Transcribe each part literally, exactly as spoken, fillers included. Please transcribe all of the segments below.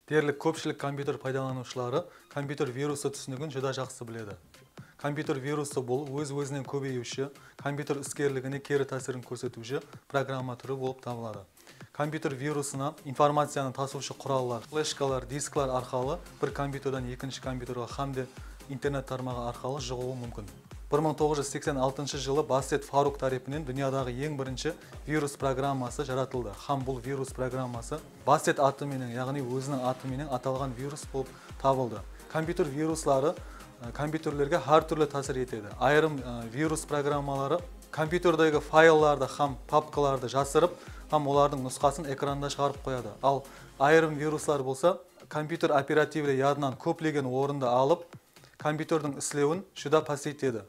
Derlik kópshilik kompyuter paydalanıwshıları kompyuter virusı túsinigin júdá jaqsı biledi. Kompyuter virusı bul óz-ózinen kóbeyiwshi, kompyuter iskerligine keri tásirin kórsetiwshi programma túri bolıp tabıladı. Kompyuter virusına informaciyanı tasıwshı qurallar, fleshkalar, disklar arqalı bir kompyuterden ekinshi kompyuterge hám de internet tarmaǵı arqalı jıǵıwı múmkin. Bir mıń toǵız júz seksen altınshı jılı Basset Faruk tárepinen dúnyadaǵı eń birinshi virus programması jaratıldı hám bul virus programması Basset atı menen, yaǵnıy óziniń atı menen atalǵan virus bolıp tabıldı. Kompyuter virusları, e, kompyuterlerge hár túrli tásir etedi. Ayırım, e, virus programmaları kompyuterdegi fayllardı hám papkalardı jasırıp, hám olardıń nusqasın ekranda shıǵarıp qoyadı. Al, ayırım viruslar bolsa kompyuter operativli yadınan kóplegen orındı alıp, kompyuterdiń islewin júdá páseytedi.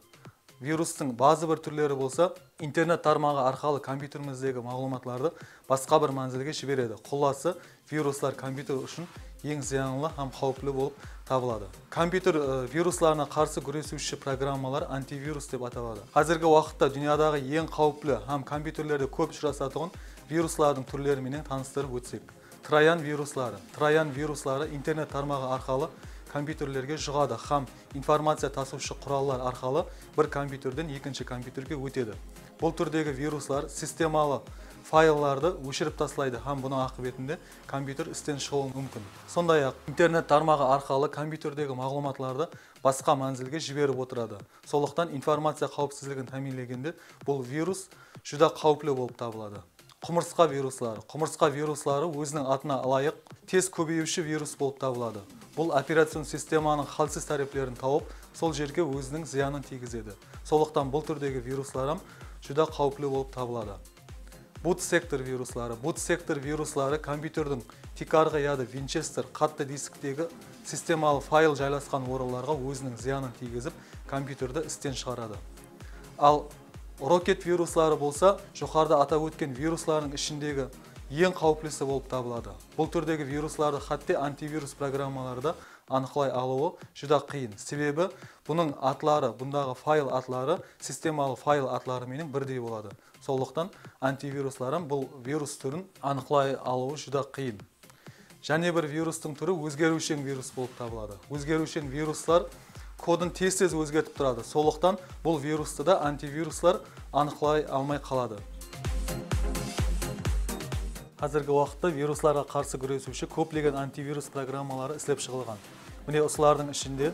Virustıń bazı bir túrleri bolsa internet tarmaǵı arqalı kompyuterimizdegi maǵlıwmatlardı basqa bir mánzilge jiberedi. Qullası, viruslar kompyuter ushın eń zıyanlı hám qáwipli bolıp tabıladı. Kompyuter, e, viruslarına qarsı gúresiwshi programmalar antivirus dep ataladı. Házirgi waqıtta dúnyadaǵı eń qáwipli hám kompyuterlerde kóp ushırasatuǵın viruslardıń túrleri menen tanıstırıp ótsek. Troyan virusları. Troyan virusları internet tarmaǵı arqalı kompyuterlerge juǵadı hám informaciya tasıwshı qurallar arqalı bir kompyuterden ekinshi kompyuterge ótedi. Bul túrdegi viruslar sistemalı fayllardı óshirip taslaydı hám bunıń aqıbetinde kompyuter isten shıǵıwı múmkin. Sonday-aq, internet tarmaǵı arqalı kompyuterdegi maǵlıwmatlardı basqa mánzilge jiberip otıradı. Sonlıqtan informaciya qáwipsizligin támiyinlegende bul virus júdá qáwipli bolıp tabıladı. Qumırsqa virusları. Qumırsqa virusları óziniń atına ılayıq, tez kóbeyiwshi virus bolıp tabıladı. Bul operacion sistemanıń hálsiz táreplerin tawıp, sol jerge óziniń zıyanın tiygizedi. Sonlıqtan bul túrdegi viruslar hám júdá qáwipli bolıp tabıladı. Boot sektor virusları. Boot sektor virusları kompyuterdiń tiykarǵı yadı Winchester qattı disktegi sistemalı fayl jaylasqan orınlarǵa óziniń zıyanın tiygizip, kompyuterdi isten shıǵaradı. Al, roket virusları bolsa joqarıda atap ótken viruslardıń ishindegi eń qáwiplisi bolıp tabıladı. Bul túrdegi viruslardı hátte antivirus programmaları da anıqlay alıwı júdá qıyın. Sebebi bunıń atları, bundaǵı fayl atları sistemalı fayl atları menen birdey boladı. Sonlıqtan antiviruslar hám bul virus túrin anıqlay alıwı júdá qıyın. Jáne bir virustıń túri ózgeriwsheń virus bolıp tabıladı. Ózgeriwsheń viruslar kodın tez-tez ózgertip turadı. Sonlıqtan bul virustı da antiviruslar anıqlay almay qaladı. Házirgi waqıtta viruslarǵa qarsı gúresiwshi kóplegen antivirus programmaları islep shıǵılǵan. Mine, usılardıń ishinde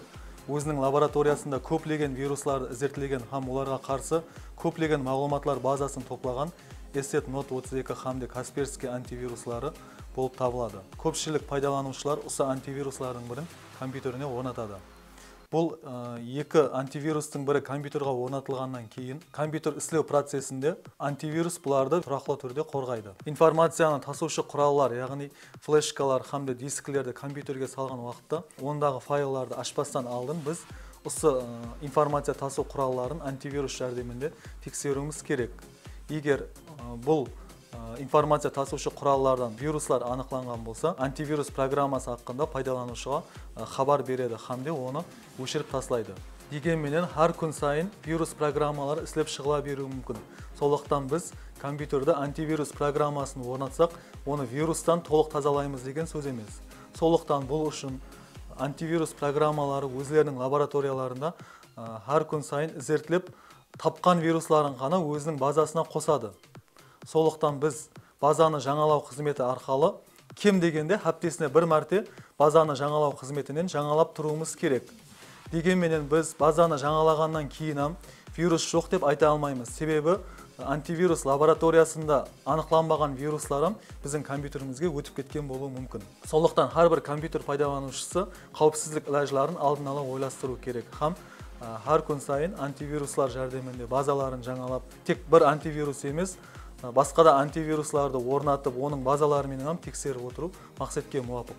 óziniń laboratoriyasında kóplegen viruslardı izertlegen hám olarǵa qarsı kóplegen maǵlıwmatlar bazasın toplaǵan Esset Not otız eki hám de Kaspersky antivirusları bolıp tabıladı. Kópshilik paydalanıwshılar usı antiviruslardıń birin kompyuterine ornatadı. Bul, ı, eki antivirustıń biri kompyuterge ornatılǵannan keyin kompyuter islew procesinde antivirus bulardı turaqlı túrde qorǵaydı. Informaciyanı tasıwshı qurallar, yaǵnıy fleshkalar hám de disklerdi kompyuterge salǵan waqıtta ondaǵı fayllardı ashpastan aldın biz usı, ı, informaciya tasıw quralların antivirus járdeminde tekseriwimiz kerek. Eger, ı, bul, ı, informaciya tasıwshı qurallardan viruslar anıqlanǵan bolsa, antivirus programması haqqında paydalanıwshıǵa, ı, xabar beredi hám de onı óshirip taslaydı. Degen menen, hár kún sayın virus programmaları islep shıǵıla beriwi múmkin. Sonlıqtan biz kompyuterde antivirus programmasın ornatsaq, onı virustan tolıq tazalaymız degen sóz emes. Sonlıqtan bul ushın antivirus programmaları ózleriniń laboratoriyalarında, ı, hár kún sayın izertlep, tapqan virusların ǵana óziniń bazasına qosadı. Sonlıqtan biz bazanı jańalaw xızmeti arqalı kem degende háptesine bir márte bazanı jańalaw xızmetinen jańalap turıwımız kerek. Degen menen, biz bazanı jańalaǵannan keyin hám virus joq dep ayta almaymız. Sebebi antivirus laboratoriyasında anıqlanbaǵan viruslar hám biziń kompyuterimizge ótip ketken bolıwı múmkin. Sonlıqtan hár bir kompyuter paydalanıwshısı qáwipsizlik ilajların aldın ala oylastırıw kerek hám, a, hár kún sayın antiviruslar járdeminde bazaların jańalap, tek bir antivirus emes, a, basqa da antiviruslardı ornatıp, onıń bazaları menen hám tekserip otırıw maqsetke muwapıq.